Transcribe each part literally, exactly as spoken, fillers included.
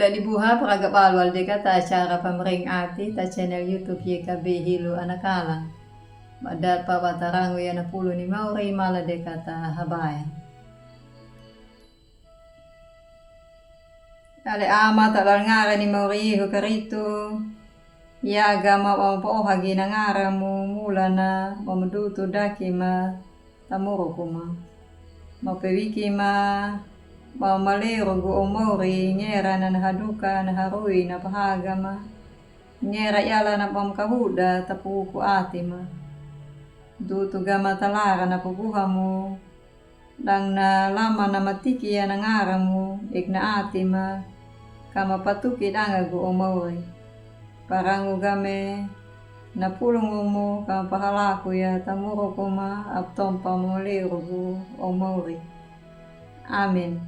Dadi buha, praga balu ala deka ta acara Pamering Ati ta channel YouTube Y K B Hilo Anakalang. Ba dapa ba tarangu ya na pulung ni mauri mala deka ta habaya. Ale Ama, ta dal ngara ni mauri Yehu Karistu, ya gama ba mapaoha gi na ngaramu, mula na ba madutu daki ma ta muruku ma. Mapewiki ma ba maleru gu o mauri, ngera na na haduka, na harui, na pahaga ma. Ngera yala na ba makahuda ta puku ati ma. Dutu gama talara na paguhamu. Dang na lama na matiki ya na ngaramu, eg na ati ma. Ka mapatuki danga gu o mauri. Parangu game na pulungumu, ka mapahalaku ya ta muruku ma, abtompa maleru gu o mauri. Amen.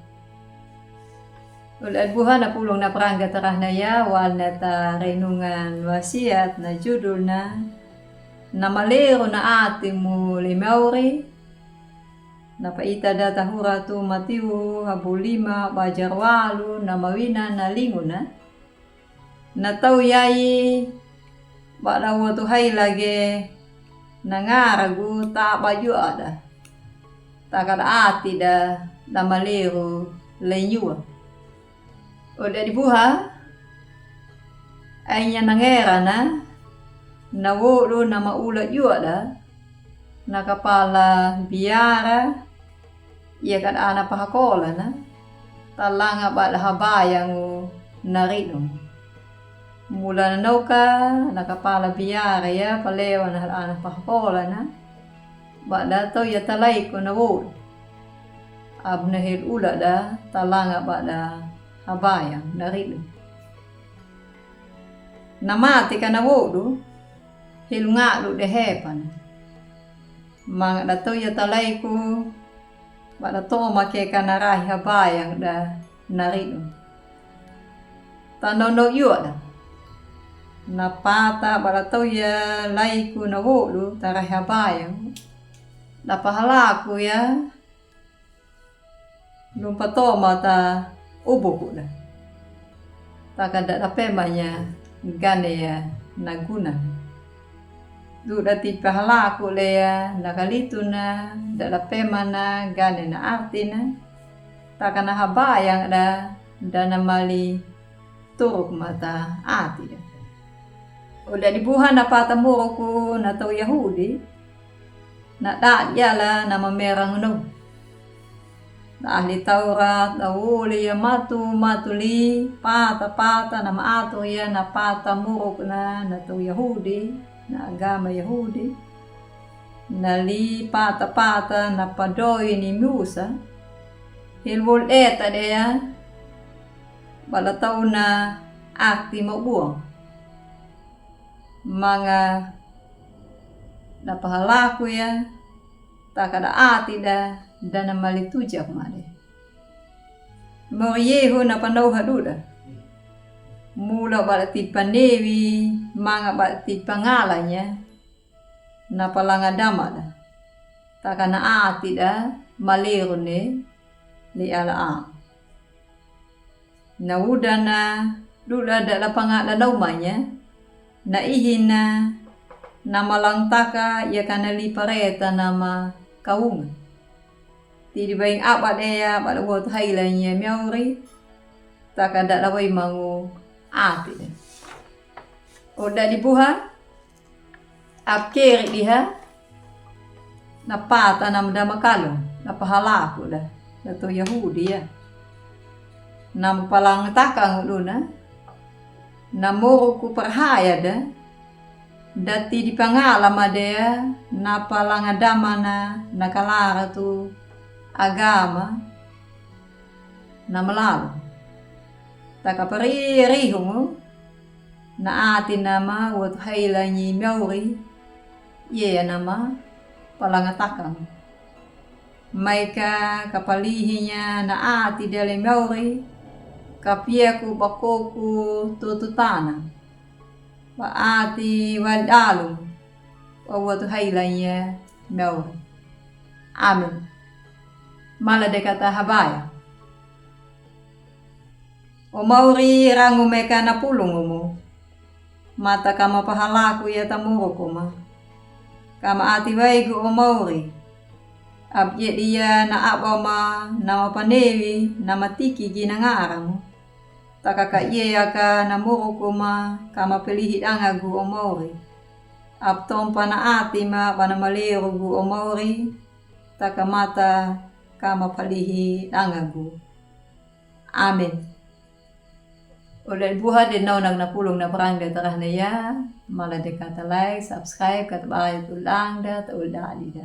Ul ad buha na pulung na prangga tarahna ya, wal na ta renungan wasiat na judul na, na maleru na atimu le mauri. Na paita da tahura tu Matiu habu lima bajar walu na mawina na linguna. Na tau yai ba da wotu haila ge na ngara gu ta ba jua da. Taka da ati da, da maleru le nyua. Ode di buha, ainya na ngera na, na wodu na maula jua da, na kapala biara, ya kada ana pahakola na, talanga ba da habayangu na ridu. Mula na noka, na kapala biara ya, palewa na ana pahakola na, ba da tau ya talaiku na wodu. Abna hel ula da, talanga ba da habayang na ridu. Na mati ka na wodu, helu ngadu de hepan. Manga da tau ya talaiku, ba da toma ke ka na rahi habayang da na ridu. Tanono yua da. Na pata ba da tau ya laiku na wodu, ta rahi habayang. Da pahalaku ya, lumpa toma ta ubuku da. Taka da da pemanya gane ya na guna. Du da ti pahalaku le ya na kalitu na, da da pemana gane na arti na. Taka na habayang da, da na mali turuk mata ati da. Oda di buha na pata muruku na tau Yahudi, na dadi yala na mamerang no. Na ahli Taurat, da woli ya matu, matu li, pata, pata, na maatur ya na pata muruk na, na tau Yahudi, na agama Yahudi. Na li pata, pata, na padoi ni Musa. Hel wol eta de ya, ba da tau na ati mabuang. Manga da pahalaku ya, taka da ati da, da na mali tujak made. Mori Yehu na panau hadu da. Mula ba da ti panewi, manga ba da ti pangalanya, na palanga dama da. Taka na ati da, maleru ne, li ala a. Na uda na, du da da la pangada na umanya, na ihi na, na malangtaka, ya kana li pareta na ma kaunga. Ti di baing aba de ya, ba da wotu hailanya miauri, taka da la wai mangu ati de. Oda di buha, Apkeri diha, na pata na mada makalu, na pahalaku da, da tau Yahudi ya. Na mapalangtaka nguduna, na moruku parhaya da, da ti di pangala made ya, na palanga damana, na kalara tu agama, na malalu. Taka pari rihumu, na ati na ma wotu haila ni miauri, ye na ma palanga takang. Maika kapalihinya na ati dale miauri, kapiaku bakoku tututana. Ba ati wadalu, ba wotu haila ni miauri. Amin. Mala de kata habaya. O Mauri, rangu me ka na pulungumu. Mata ka ma pahalaku ya tamurukuma. Ka ma ati wai gu o Mauri. Abjedi ya na aba ma na ma panewi na ma tiki gi na ngaramu. Taka ka iye ya ka na murukuma ka ma pelihi danga gu o Mauri. Abtompa na ati ma ba na maleru gu o Mauri. Taka mata ka ma palihi danga gu. Amen. Ole buha de nau nang na pulung na brang de tarah ne ya. Mala de kata like, subscribe, kata ba ya tulang da, ta ulda alida.